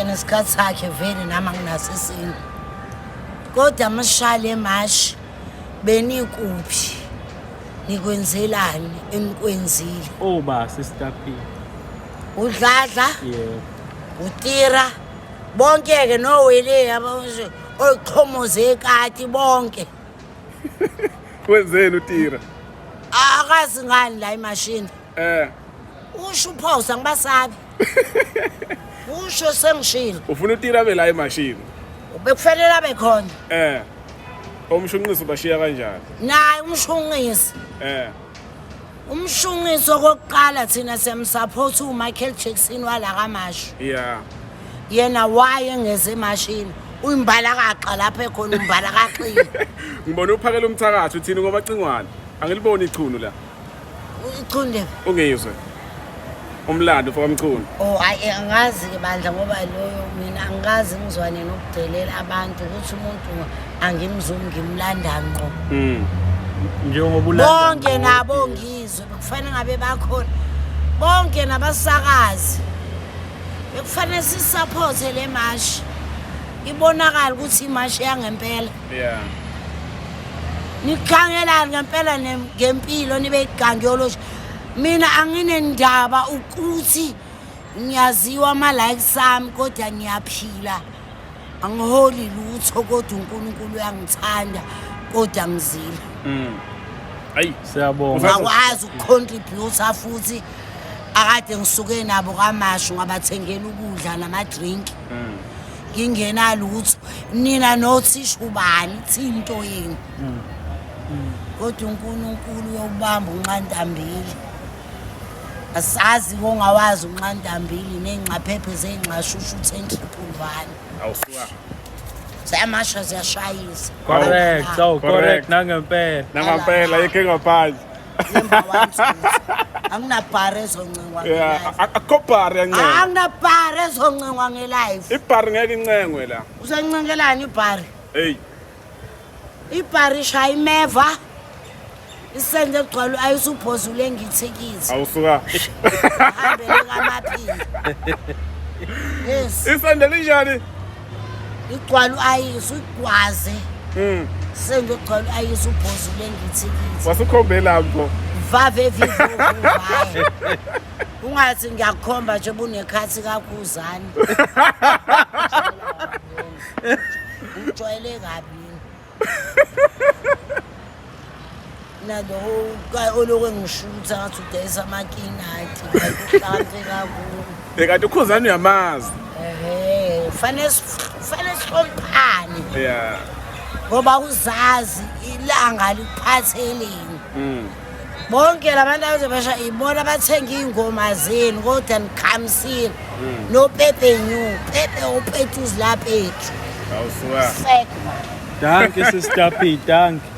Nesikhathi sakhe vele nami anginaso esinye. Kodwa masishaya emashi benikuphi? Nikwenzelani enikwenzile? Oba Sister P. Udladla, Yebo. utira, bonke ke nowele abanje oqhomoze ekati bonke. Wenzeni utira? Akazi ngani la imashini. Eh. Usho uphosa ngibasabi. Usho sengishilo. Ufuna utira abe la emashini. Bekufanele abe khona. Eh. Umshunqisi ubashiya kanjani? Naye umshunqisi. Eh. Umshunqisi okokuqala thina siyamsupport uMichael Jackson wala kaMashu. Yeah. Yena waye ngeze emashini. Uyimbalakaxa lapha ekhona umbalakaxile. Ngibona uphakela umthakathi uthini ngoba cingwane. Angiliboni ichunu la. Ichunde. Ungizwe. Umlando ufaka mchunu. Oh hayi, angazi ke bandla, ngoba loyo mina angikazi ngizwane nokudelela abantu ukuthi umuntu angimzumi, ngimlanda ngqo. Njengoba ulanda Bonke ngqo. Nabo ngizwe bekufanele ngabe bakhona bonke nabasakazi, bekufanele sisupporte le mashi, ibonakala ukuthi imashi yangempela. Nikhangelani ngempela ngempilo nibe igangiology. Mina anginendaba ukuthi ngiyaziwa ama-likes ami, kodwa ngiyaphila, angiholi lutho, kodwa uNkulunkulu uyangithanda, kodwa ngizila. Ayi. Siyabonga. Ngakwazi ukucontributa futhi akade ngisuke nabo kaMashu, ngabathengela ukudla nama-drink, ngingenalutho. Nina nothisha ubani thini into yenu, kodwa uNkulunkulu uyobamba unqantambili. Asazi kongawazi unqantambili ney'ngxaphephe zey'ngxashushu 10 111. Awusuka. Ziyamasha, ziyashayisa. Correct. Oh, correct Correct. nangempela. Nangempela yikho ngaphandle. Number one, two. Anginabhari ezoncengwa Yeah, ngelife. Akukho bhari yancengwa. Anginabhari ezoncengwa ngelife. Ibhari ngeke incengwe la. Usencengelani ibhari? Hey. Ibhari ishaya imeva, isende egcwala ayisuphozule ngithikithi. Awusuka. Hambele kamaphini, yes. Isende linjani? Igcwala u-ayisi, uyigwaze. Sende egcwala u-ayisi, uphozule ngithikithi. Wasukhombela mfo. Vave vivovaye, ungathi ngiyakukhomba nje bunekhathi kakhuzane, ujwayele kabi nalo olokhu engishutha ngathi udayisa amakinati, uhlakanipe kakhulu. Eh, kanti ukhuzani uyamazi. Ehe, fanele sihloniphane ngoba uzazi ilanga likuphatheleni. Bonke labantu abazobasha ibona bathenga iy'ngoma zenu, kodwa nikhamisile nopepe new pepe upetuzi lapethu. Awusuka. Sek man. Dankie, Sister P, dankie.